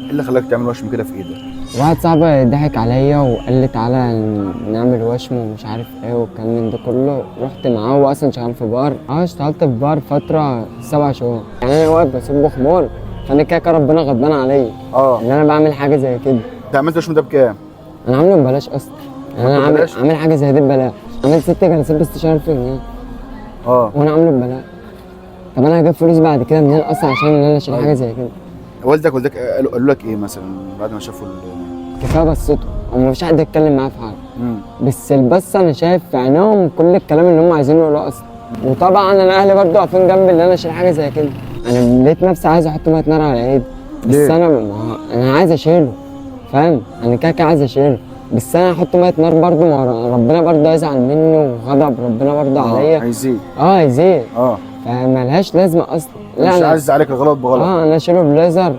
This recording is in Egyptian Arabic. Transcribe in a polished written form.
ايه اللي خلاك تعمل وشم كده في ايدك؟ واحد صاحبي ضحك عليا وقال لي تعالى نعمل وشم ومش عارف ايه والكلام من ده كله. رحت معاه، هو اصلا شغال في بار. اشتغلت في بار فترة 7 شهور. يعني انا واقف بصب خمور، فانا كده كده ربنا غضبان عليا ان انا بعمل حاجة زي كده. انت عملت الوشم ده بكام؟ انا عامله ببلاش اصلا. يعني انا ببلاش؟ عامل حاجة زي دي ببلاش. عامل 6 جلسات ب 16000 جنيه. وانا عامله ببلاش. طب انا هجيب فلوس بعد كده منين اصلا عشان ان انا اشيل حاجة زي كده؟ والدك والدك قالوا لك ايه مثلا بعد ما شافوا كفاية بصته، ومفيش حد يتكلم معاه في حاجة. بس البصه انا شايف في عينيهم كل الكلام اللي هم عايزينه يقولوه اصلا. وطبعا انا اهلي برضه واقفين جنبي ان انا اشيل حاجة زي كده. انا لقيت نفسي عايز احط مية نار على ايدي، بس ليه؟ انا ما انا عايز اشيله، فاهم؟ انا كده كده عايز اشيله، بس انا هحط مية نار برضه، ما ربنا برضه هيزعل مني وغضب ربنا برضه عليا. هيزيد. هيزيد. فملهاش لازمه اصلا. لا مش أنا عايز عليك الغلط بغلط. انا اشيله بليزر.